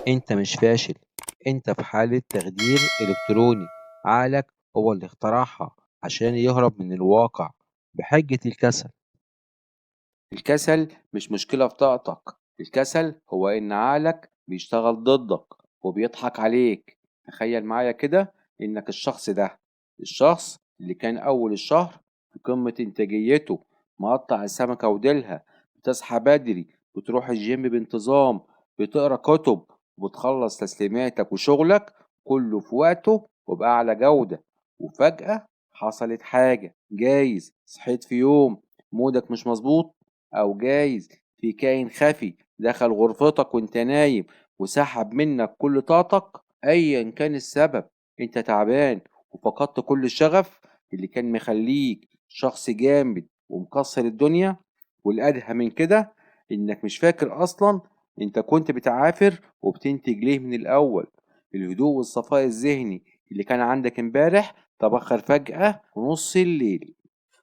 أنت مش فاشل، أنت في حالة تخدير إلكتروني. عقلك هو اللي اخترعها عشان يهرب من الواقع بحجة الكسل. الكسل مش مشكلة في طاقتك، الكسل هو إن عقلك بيشتغل ضدك وبيضحك عليك. تخيل معايا كده إنك الشخص ده، الشخص اللي كان أول الشهر في قمة إنتاجيته، مقطع السمكة وديلها، بتصحى بدري، بتروح الجيم بانتظام، بتقرا كتب، وبتخلص تسليماتك وشغلك كله في وقته وبأعلى جودة. وفجأة حصلت حاجة، جايز صحيت في يوم مودك مش مظبوط، أو جايز في كائن خفي دخل غرفتك وانت نايم وسحب منك كل طاقتك. أيا كان السبب، انت تعبان وفقدت كل الشغف اللي كان مخليك شخص جامد ومكسر الدنيا. والأدهى من كده إنك مش فاكر أصلا انت كنت بتعافر وبتنتج ليه من الأول. الهدوء والصفاء الذهني اللي كان عندك امبارح تبخر فجأة في نص الليل.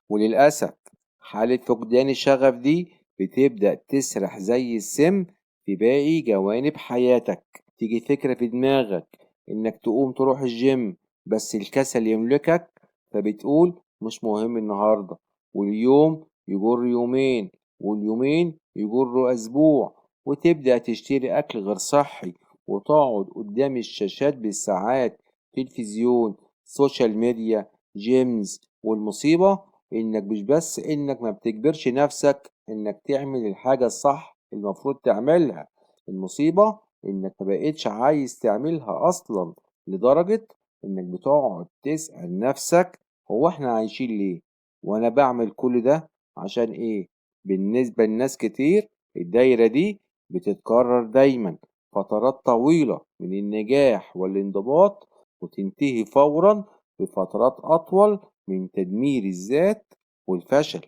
وللأسف حالة فقدان الشغف دي بتبدأ تسرح زي السم في باقي جوانب حياتك. تيجي فكرة في دماغك إنك تقوم تروح الجيم، بس الكسل يملكك، فبتقول مش مهم النهاردة، واليوم يجر يومين، واليومين يجر أسبوع، وتبدأ تشتري أكل غير صحي وتقعد قدام الشاشات بالساعات، تلفزيون، social media، games. والمصيبة إنك مش بس إنك ما بتجبرش نفسك إنك تعمل الحاجة الصح المفروض تعملها، المصيبة إنك ما بقيتش عايز تعملها أصلا، لدرجة إنك بتقعد تسأل نفسك هو إحنا عايشين ليه؟ وأنا بعمل كل ده عشان إيه؟ بالنسبة لناس كتير الدايرة دي بتتكرر دايما، فترات طويلة من النجاح والانضباط وتنتهي فورا بفترات أطول من تدمير الذات والفشل.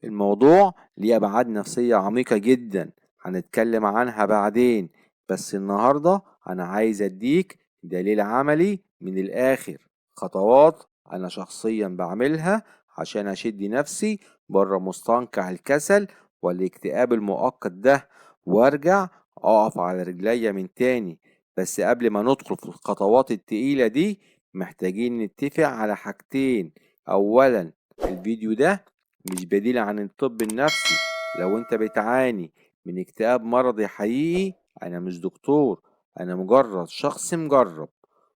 الموضوع ليه أبعاد نفسية عميقة جدا هنتكلم عنها بعدين، بس النهاردة أنا عايز أديك دليل عملي من الآخر، خطوات أنا شخصيا بعملها عشان أشد نفسي بره مستنقع الكسل والاكتئاب المؤقت ده وارجع أقف على رجليا من تاني. بس قبل ما ندخل في الخطوات التقيلة دي محتاجين نتفق على حاجتين. أولا، الفيديو ده مش بديل عن الطب النفسي. لو انت بتعاني من اكتئاب مرضي حقيقي، انا مش دكتور، انا مجرد شخص مجرب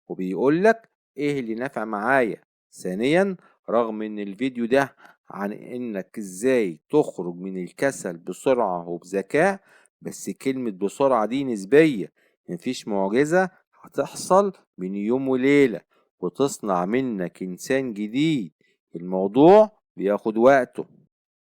وبيقولك ايه اللي نفع معايا. ثانيا، رغم ان الفيديو ده عن انك ازاي تخرج من الكسل بسرعة وبذكاء، بس كلمة بسرعة دي نسبية، مفيش معجزة هتحصل من يوم وليلة وتصنع منك إنسان جديد. الموضوع بياخد وقته.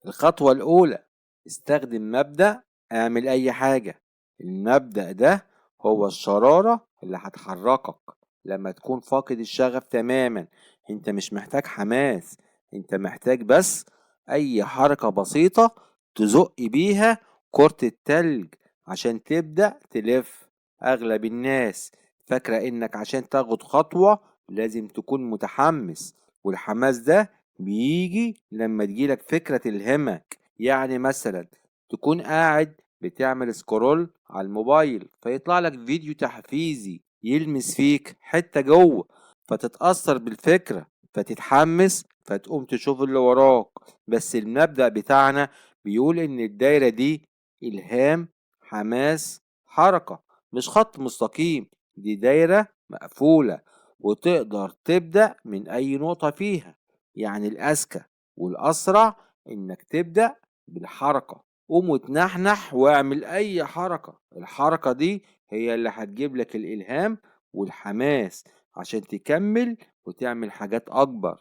الخطوة الأولى، استخدم مبدأ اعمل أي حاجة. المبدأ ده هو الشرارة اللي هتحركك لما تكون فاقد الشغف تماما. انت مش محتاج حماس، انت محتاج بس أي حركة بسيطة تزق بيها كرة التلج عشان تبدأ تلف. أغلب الناس فاكرة إنك عشان تاخد خطوة لازم تكون متحمس، والحماس ده بيجي لما تجيلك فكرة تلهمك. يعني مثلا تكون قاعد بتعمل scroll على الموبايل فيطلع لك فيديو تحفيزي يلمس فيك حتة جوه، فتتأثر بالفكرة فتتحمس فتقوم تشوف اللي وراك. بس المبدأ بتاعنا بيقول إن الدايرة دي إلهام، حماس، حركة، مش خط مستقيم. دي دايرة مقفولة وتقدر تبدأ من أي نقطة فيها. يعني الأذكى والأسرع إنك تبدأ بالحركة. قوم وتنحنح واعمل أي حركة. الحركة دي هي اللي هتجيب لك الإلهام والحماس عشان تكمل وتعمل حاجات أكبر.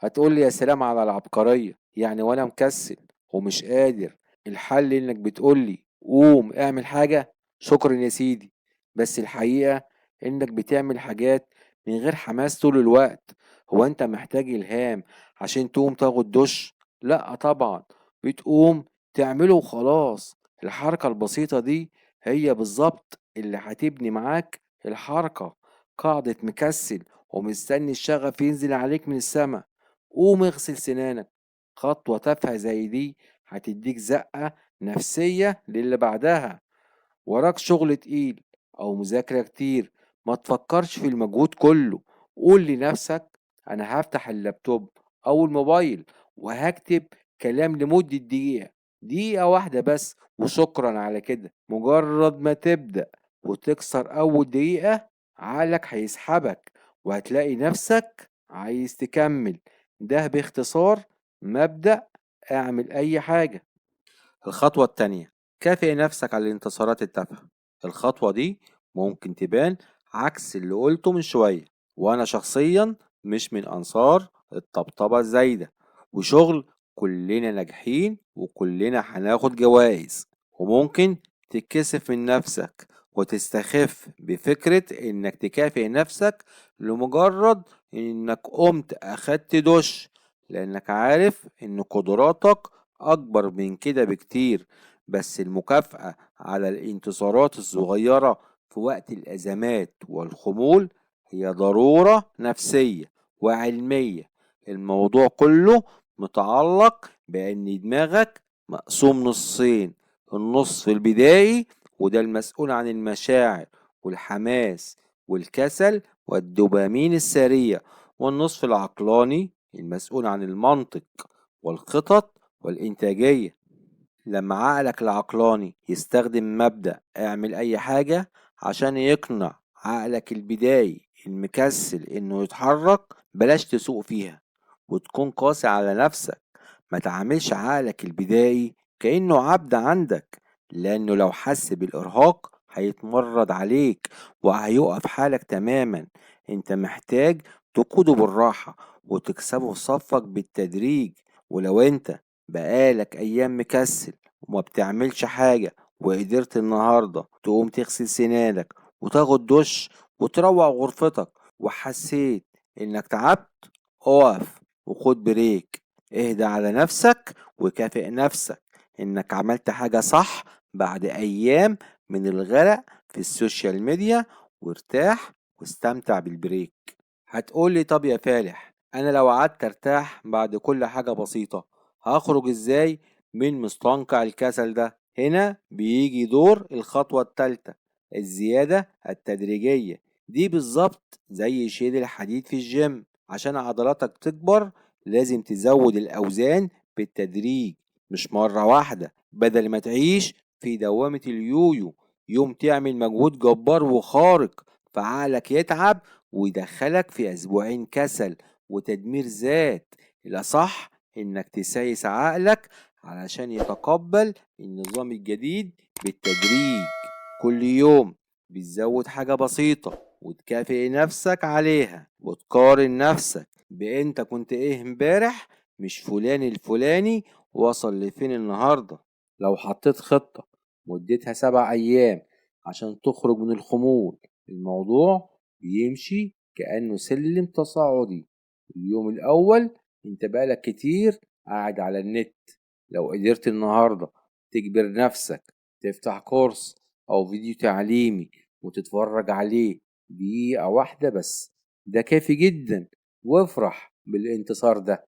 هتقول لي يا سلام على العبقرية، يعني وأنا مكسل ومش قادر الحل إنك بتقول لي قوم اعمل حاجة؟ شكرا يا سيدي، بس الحقيقة إنك بتعمل حاجات من غير حماس طول الوقت. هو أنت محتاج إلهام عشان تقوم تاخد دش؟ لأ طبعا، بتقوم تعمله وخلاص. الحركة البسيطة دي هي بالظبط اللي هتبني معاك الحركة. قاعدة مكسل ومستني الشغف ينزل عليك من السما، قوم اغسل سنانك. خطوة تافهة زي دي هتديك زقة نفسية للي بعدها. وراك شغل تقيل أو مذاكرة كتير، ما تفكرش في المجهود كله. قول لنفسك أنا هفتح اللابتوب أو الموبايل وهكتب كلام لمدة دقيقة، دقيقة واحدة بس، وشكرا على كده. مجرد ما تبدأ وتكسر أول دقيقة عقلك هيسحبك وهتلاقي نفسك عايز تكمل. ده باختصار مبدأ اعمل أي حاجة. الخطوة التانية، كافئ نفسك على الانتصارات التافهة. الخطوة دي ممكن تبان عكس اللي قلته من شوية، وأنا شخصيا مش من أنصار الطبطبة الزايدة وشغل كلنا ناجحين وكلنا هناخد جوائز، وممكن تتكسف من نفسك وتستخف بفكرة إنك تكافئ نفسك لمجرد إنك قمت أخدت دش، لأنك عارف إن قدراتك أكبر من كده بكتير. بس المكافأة على الانتصارات الصغيرة في وقت الأزمات والخمول هي ضرورة نفسية وعلمية. الموضوع كله متعلق بأن دماغك مقسوم نصين، النص البدائي وده المسؤول عن المشاعر والحماس والكسل والدوبامين السريع، والنصف العقلاني المسؤول عن المنطق والخطط والإنتاجية. لما عقلك العقلاني يستخدم مبدأ اعمل أي حاجة عشان يقنع عقلك البدائي المكسل إنه يتحرك، بلاش تسوق فيها وتكون قاسي على نفسك. ما تعاملش عقلك البدائي كأنه عبد عندك، لأنه لو حس بالإرهاق هيتمرد عليك وهيقف حالك تماما. انت محتاج تقوده بالراحة وتكسبه في صفك بالتدريج. ولو انت بقالك أيام مكسل وما بتعملش حاجة وقدرت النهاردة تقوم تغسل سنانك وتاخد دش وتروق غرفتك وحسيت انك تعبت، اقف وخد بريك، اهدى على نفسك وكافئ نفسك انك عملت حاجة صح بعد ايام من الغرق في ال social media، وارتاح واستمتع بال break. هتقولي طب يا فالح، انا لو قعدت ارتاح بعد كل حاجة بسيطة هخرج ازاي من مستنقع الكسل ده؟ هنا بيجي دور الخطوة التالتة، الزيادة التدريجية. دي بالظبط زي شيل الحديد في الجيم، عشان عضلاتك تكبر لازم تزود الأوزان بالتدريج مش مرة واحدة. بدل ما تعيش في دوامة اليويو، يوم تعمل مجهود جبار وخارق فعقلك يتعب ويدخلك في أسبوعين كسل وتدمير ذات. الأصح إنك تسايس عقلك علشان يتقبل النظام الجديد بالتدريج. كل يوم بتزود حاجة بسيطة وتكافئ نفسك عليها، وتقارن نفسك بأنت كنت إيه امبارح، مش فلان الفلاني وصل لفين النهاردة. لو حطيت خطة مدتها 7 أيام عشان تخرج من الخمول، الموضوع بيمشي كأنه سلم تصاعدي. اليوم الأول انت بقالك كتير قاعد على النت، لو قدرت النهاردة تجبر نفسك تفتح كورس أو فيديو تعليمي وتتفرج عليه دقيقة واحدة بس، ده كافي جدا، وافرح بالانتصار ده.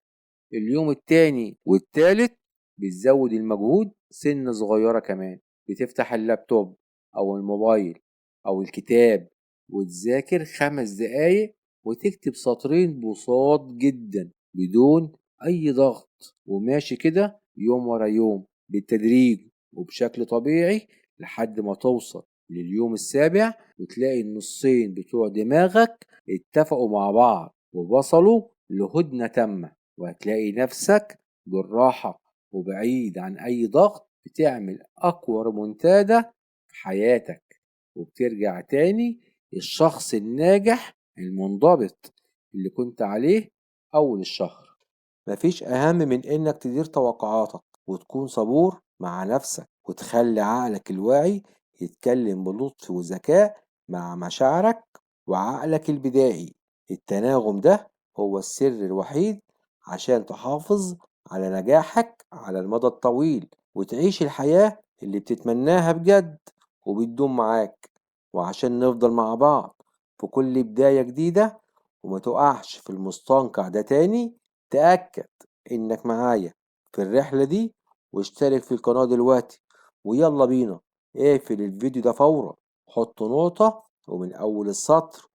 اليوم التاني والتالت بتزود المجهود سنة صغيرة كمان، بتفتح اللابتوب أو الموبايل أو الكتاب وتذاكر 5 دقايق وتكتب سطرين بساط جدا بدون أي ضغط، وماشي كده يوم ورا يوم بالتدريج وبشكل طبيعي لحد ما توصل لليوم السابع وتلاقي النصين بتوع دماغك اتفقوا مع بعض ووصلوا لهدنة تامة، وهتلاقي نفسك بالراحة وبعيد عن أي ضغط بتعمل أقوى ريمونتادا في حياتك، وبترجع تاني الشخص الناجح المنضبط اللي كنت عليه أول الشهر. مفيش أهم من إنك تدير توقعاتك وتكون صبور مع نفسك وتخلي عقلك الواعي يتكلم بلطف وذكاء مع مشاعرك وعقلك البدائي. التناغم ده هو السر الوحيد عشان تحافظ على نجاحك على المدى الطويل وتعيش الحياة اللي بتتمناها بجد وبتدوم معاك. وعشان نفضل مع بعض في كل بداية جديدة وما تقعش في المستنقع ده تاني، تأكد إنك معايا في الرحلة دي واشترك في القناة دلوقتي، ويلا بينا اقفل الفيديو ده فورا. حط نقطة ومن أول السطر.